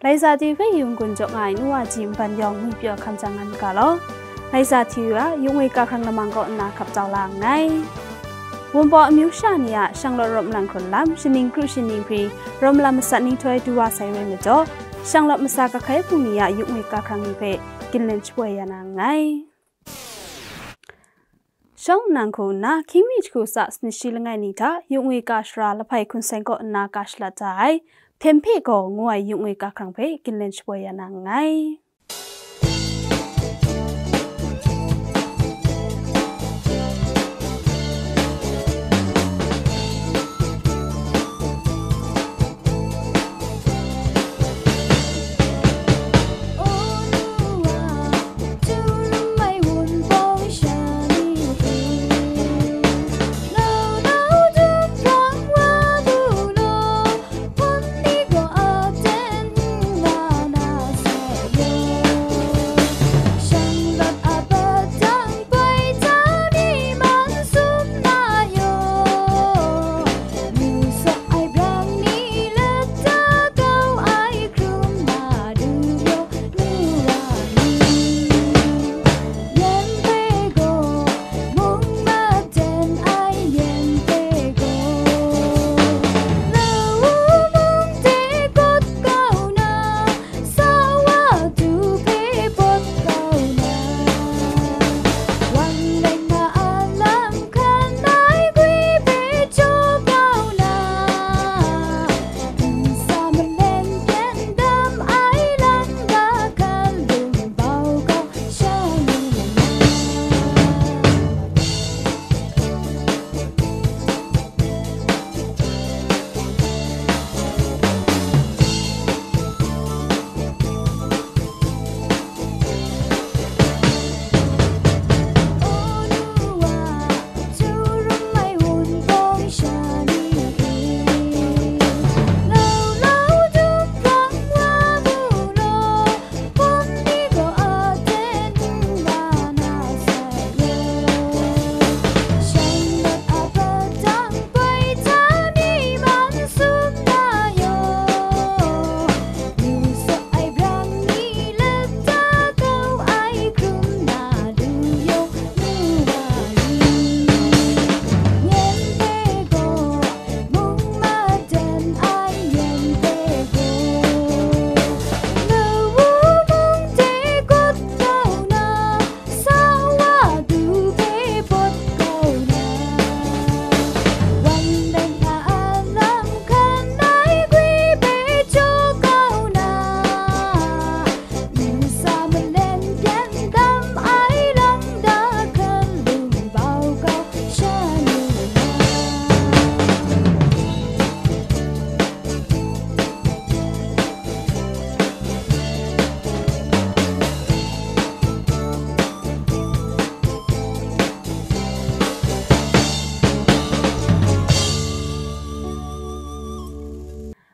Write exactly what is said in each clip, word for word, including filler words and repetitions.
Laisa T V hpe yung gun jaw nga ai nu wa ji nban yawng ngwi pyaw hkan jang nga n ga law. Laisa T V a yung ngwi ga hkrang lamang kaw nna hkap tau la nngai. Wunpawng amyu sha ni a shanglawt rawt malang hkrun lam, shaning kru shaning hpri, rawt malam masat ni htoi du wa sai rai majaw, shanglawt masa kahkai hpung ni a yung ngwi ga hkrang ni hpe ginlen shapoi ya na nngai. Shawng nnan hku nna, hkying mi jahku tsa sanit shi langai ni hta, yung ngwi ga shara lahpai hkun seng kaw nna ga shalat da ai, Hpyen hpe gaw ngu ai yung ngwi ga hkrang hpe ginlen shapoi ya na nngai.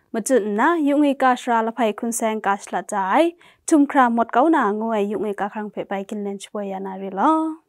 Machut nna, yung ngwi ga shara lahpai hkun seng ga shalat da ai, Htum hkra mawt kau na ngu ai yung ngwi ga hkrang hpe bai ginlen shapoi ya na re law.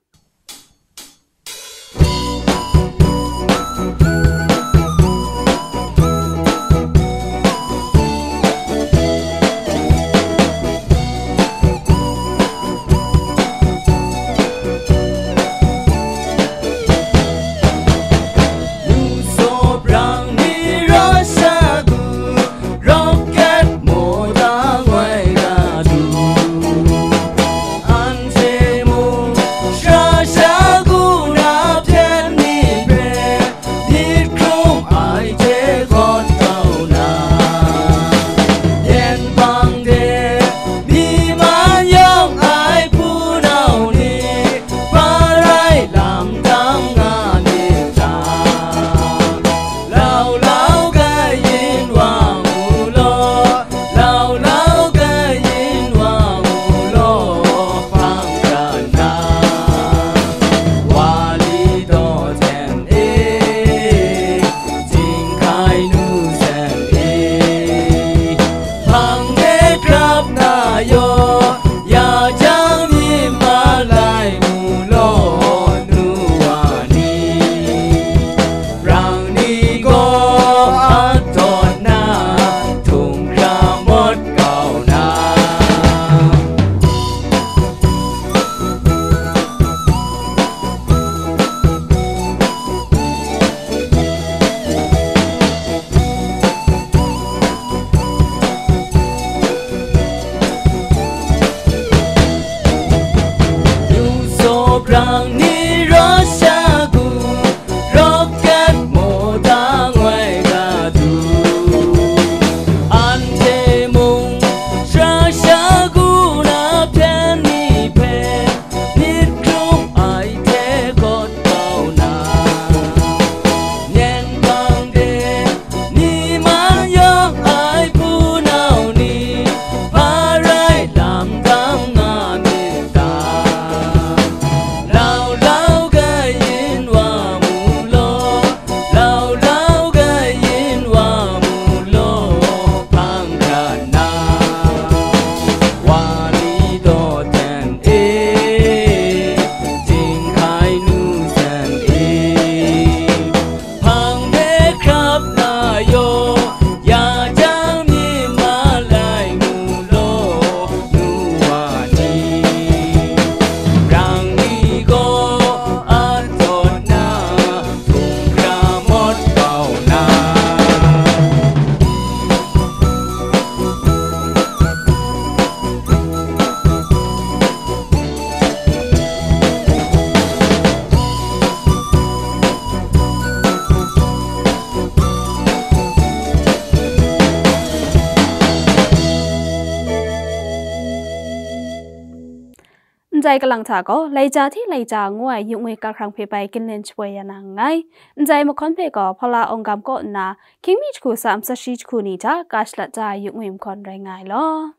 Ndai kalang hta gaw, Laija hte Laija ngu ai yu ngwi kahkrang hpe bai ginlen shapoi ya na nngai. Ndai mahkawn hpe gaw, Hpawla Awng Gam kaw nna, hkying mi jahku tsa matsa shi jahku ni hta ka shalat da ai yu ngwi mahkawn rai nga ai law.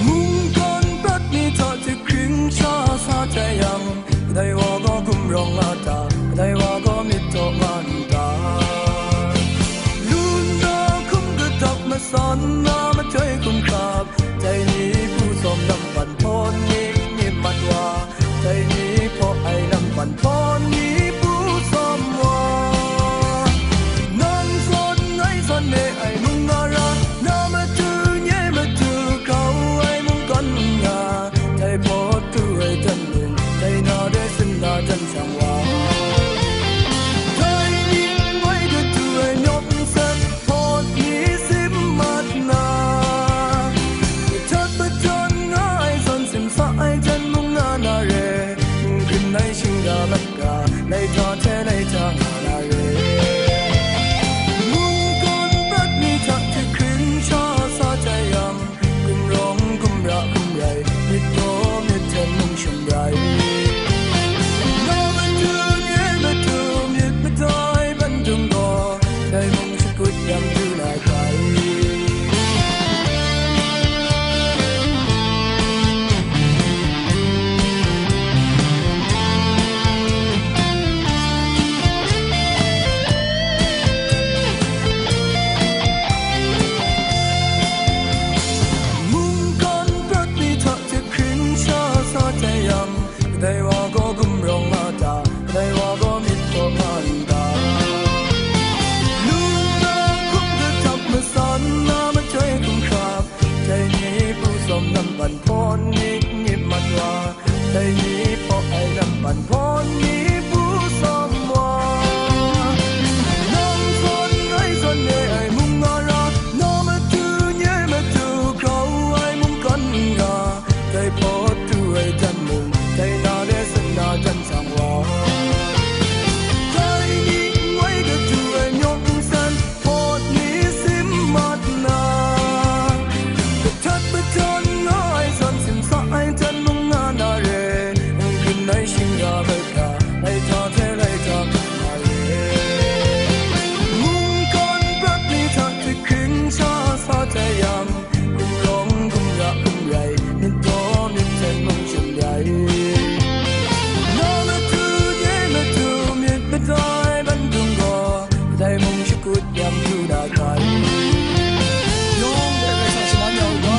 Mungkan prat ni hta hkring sha sa jai yang, kadai wa gaw gumrawng nga ta, kadai wa gaw myit taw nga n ta. Lun na hkum kadak masan na mahtoi hkum hkrap, dai ni pru tsawm lam pan hpawn ni myit mat wa, dai ni hpaw ai lam pan hpawn ni pru tsawm wa. Nang zawn ngai zawn re ai mung nga ra, na matu nye matu grau ai mungkan nga, dai hpaw tu ai jan mung, dai na de sin na jan shang wa. Dai ning wai datu ai myawk nsen, hpawt ni sim mat na, htat padawn nga ai zawn, simsa ai jan mung nga na re, n grin ai shingra mat ga, lai hta hte lai hta nga na re. Mungkan prat ni hta hkring sha sa jai yang, gumrawng gumra hkum rai, myit daw myit hten mung shum rai. Na matu nye matu myit madai ban dung gaw, dai mung shakut yang du na hkrai. Mungkan prat ni hta hkring sha sa jai yang, kadai wa gaw gumrawng nga ta, kadai wa gaw myit taw nga n ta. Lung na hkum kahtap masan na mahtoi hkum hkrap, dai ni pru tsawm lam pan hpawn ni myit mat wa, dai ni hpaw ai lam pan hpawn ni pru tsawm wa. Nang zawn ngai zawn re ai mung nga ra, na matu nye matu grau ai mungkan nga, dai hpaw tu ai jan mung, dai na de sin na jan sang wa. Dai ni ngoi katu ai myawk nsen, hpawt ni sim mat na, kahtap padawn nga ai zawn, simsa ai jan mung nga na re, n grin ai shingra bai hkra, lai hta hte lai hta hkra na re. Mungkan prat ni hta hkring sha sa jai yang, gumrawng gumra hkum rai, myit daw myit hten mung shum rai. Na matu nye matu myit madai ban dung gaw, dai mung shakut yang du na hkrai. Yawng dai rai sa shaman ya u ga.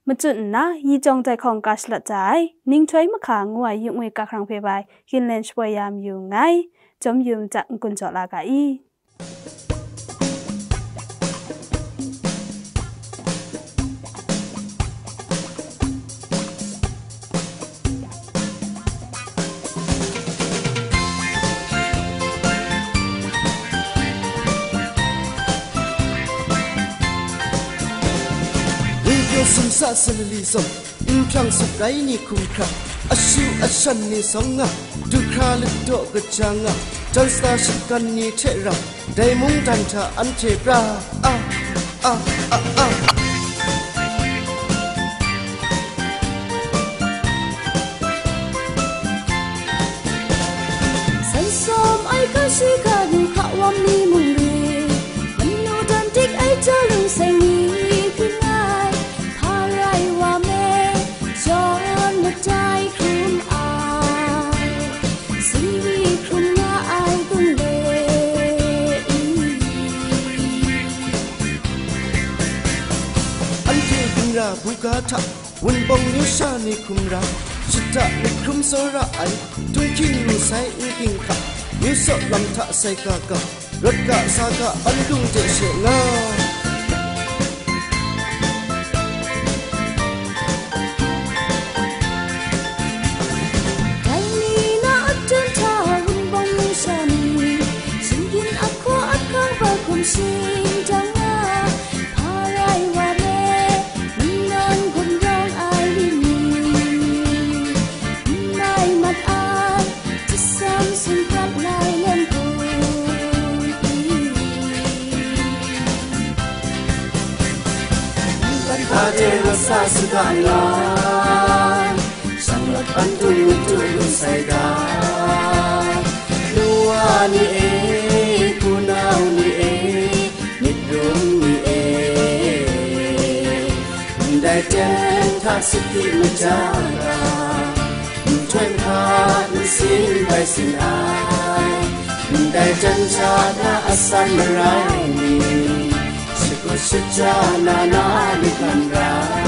Machut nna, yi jawng dai hkawng ka shalat da ai, Ninghtoi Mahka ngu ai yu ngwi kahkrang hpe bai, ginlen shapoi ya mayu nngai, jawm yu mata n-gun jaw la ga i. Wingpyaw sumsa salali zawn, n hpyang sut rai ni hkum hkra, ashu ashan ni sawng nga, du hkra lut daw kaja nga, jan sata shinggan ni hte rau, dai mungdan hta anhte pra, a, a, a, a. San sawm ai kashi kanu hkawm ni mung re, manu dan dik ai hta rung sai ni hpring ai, hpa rai wa me, Jawn madai hkrum ai, singwi hkrum nga ai gun le i. Anhte ginra buga hta, wunpawng myu sha ni hkum ra, shada myit hkrum tsawra ai, tunghking lusai n ging hkap, Yu saw lam hta sai ga ga, rawt ga sa ga, pandung de she nga. Dai ni na aten hta wunpawng sha ni, shinggyim ahkaw ahkang ba hkum shing jang nga, hpa rai wa me, n nawn gumrawng ai ni ni, n mai mat ai, jasam sumprap lai lem hku. Mungkan hta de rasa saga nga, shang rawt pandung matu lu sai ga. Nuwa ni e, hpunau ni e, myit rum ni e, ndai ten hta siti maja ga, nhtoi hka nsin bai sin ai, ndai ten hta na asan marai ni, shakut shaja na na lit man rai.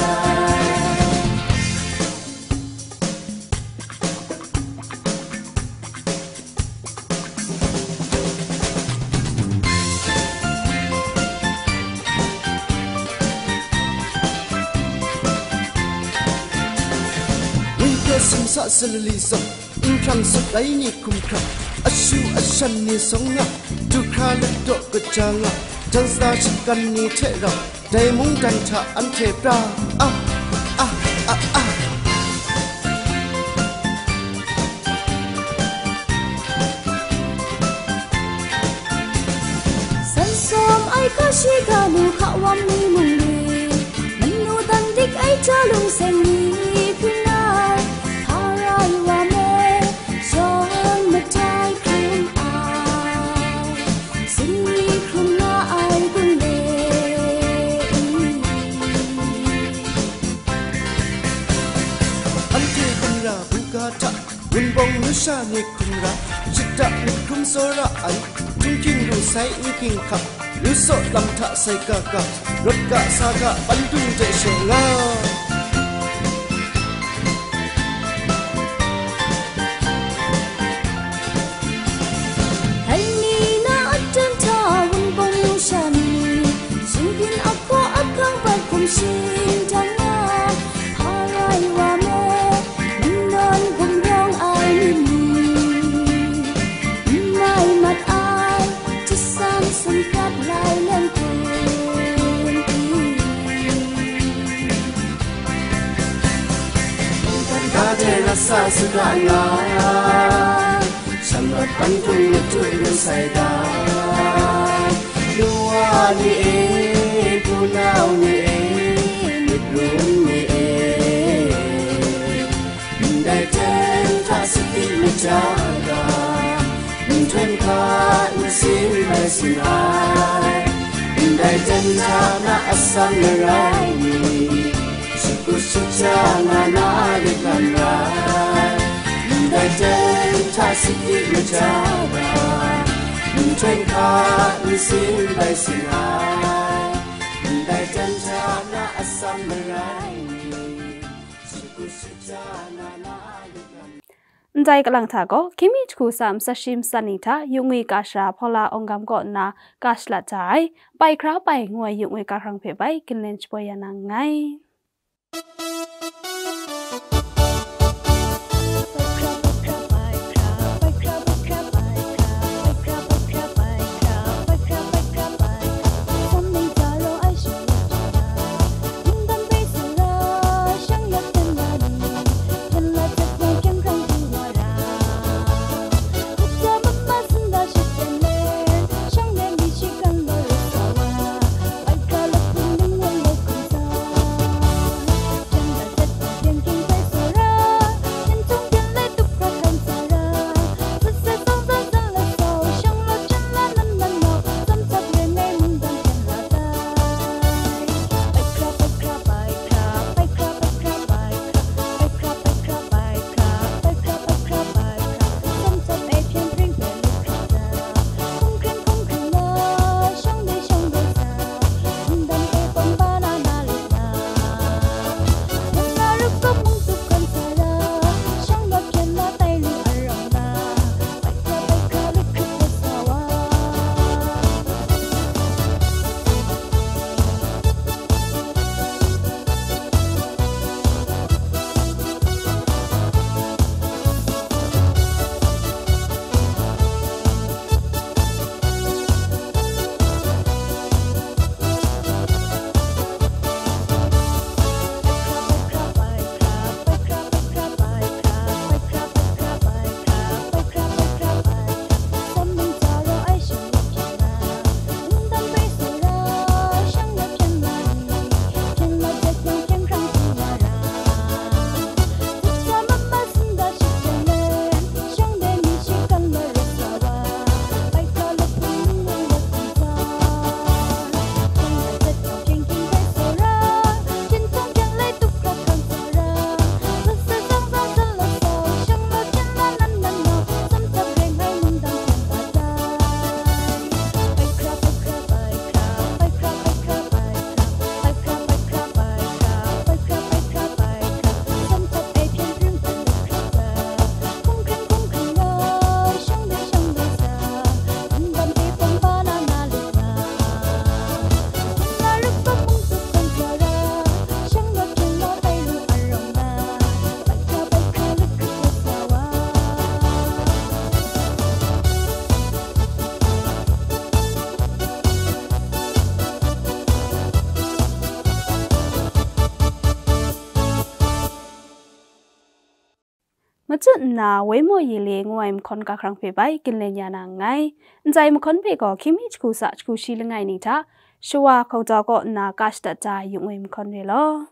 Winter sumsa salali sawng, nhprang sut ai ni hkum hkrap, ashu ashan ni sawng nga, du hkra lat daw kaja nga, jan sa shinggan ni hte rau, dai mungdan hta anhte pra, ah, ah, ah, ah. San sawm ai hka shi hka nu hka wam ni mung ni, manu dan dik ai hta lung seng ni hpring ai, hpa rai wa me, shawng matai hkrum ai, singwi hkrum nga ai gun le i. Anhte hkrum ra buga hta, wunpawng masha ni hkrum ra, shata myit hkrum tsawra ai, htunghking lu sai n ging hkap, yu saw lam hta sai ga ga, rawt ga sa ga, pandung de she nga. Dai ni na aten hta wunpawng masha ni, shinggyim ahkaw ahkang bai hkum shing jang nga, hpa rai wa me, n nawn gumrawng ai ni ni, n mai mat ai, jasam sumprap lai lem hku n pyi. Mungkan hta de rasa saga nga, shang rawt pandung matu lu sai ga. Nuwa ni e, hpunau ni e, myit rum ni e, ndai ten hta siti maja ga, nhtoi hka nsin bai sin ai, ndai ten hta na asan marai ni, shakut shaja nga na lit man rai, ndai ten hta siti maja ga, nhtoi hka nsin bai sin ai, ndai ten hta na asan marai ni, shakut shaja nga na lit man rai. Ndai kalang hta gaw, hkying mi jahku tsa matsan shi matsan ni hta, yu ngwi ka shara Paula Awng Gam kaw nna ka shalat da ai, Bai Hkra Bai ngu ai yu ngwi ka hkrang hpe bai, ginlen shapoi ya na nngai. Machut nna, Woi Maw Ye Le ngu ai mahkawn kahkrang hpe bai ginlen ya na nngai. Nzai mahkawn hpe gaw hkying mi jahku tsa jahku shi langai ni hta, shawa hkawng jau kaw nna ka shadat ja ai yung ai mahkawn re law.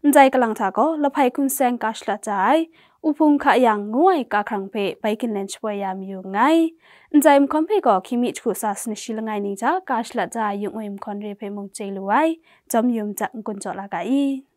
Ndai kalang hta gaw, lahpai hkum seng ka shalat ja ai, Uhpung Hka Yang ngu ai kahkrang hpe bai ginlen shapoi ya mayu nngai. Ndai mahkawn hpe gaw, hkying mi jahku tsa sanit shi langai ni hta ka shalat ja ai yung ai mahkawn re hpe mung chye lu ai, Jawm Yu Myit N-gun jaw la ga i.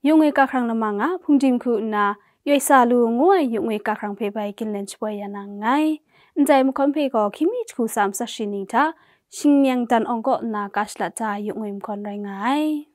Yu ngwi kahkrang lamang a hpungdim hku nna, Yoi Sa Lu ngu ai yu ngwi kahkrang hpe bai ginlen shapoi ya na nngai. Ndai mahkawn hpe gaw hkying mi jahku tsa matsat shi ning hta, Shingneng Dan Awng kaw nna ka shalat da ai yu ngwi mahkawn rai nga ai.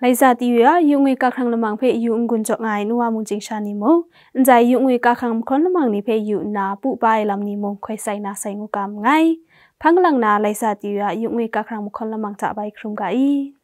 Laisa T V a yu ngwi kahkrang lamang hpe yu n-gun jaw nga ai nu wa mung chyingsha ni mung, n zai yu ngwi kahkrang mahkawn lamang ni hpe yu nna pu pa ai lam ni mung hkoi sai na sai ngu kam nngai. Hpang lang na Laisa T V a yu ngwi kahkrang mahkawn lamang hta bai hkrum ga i.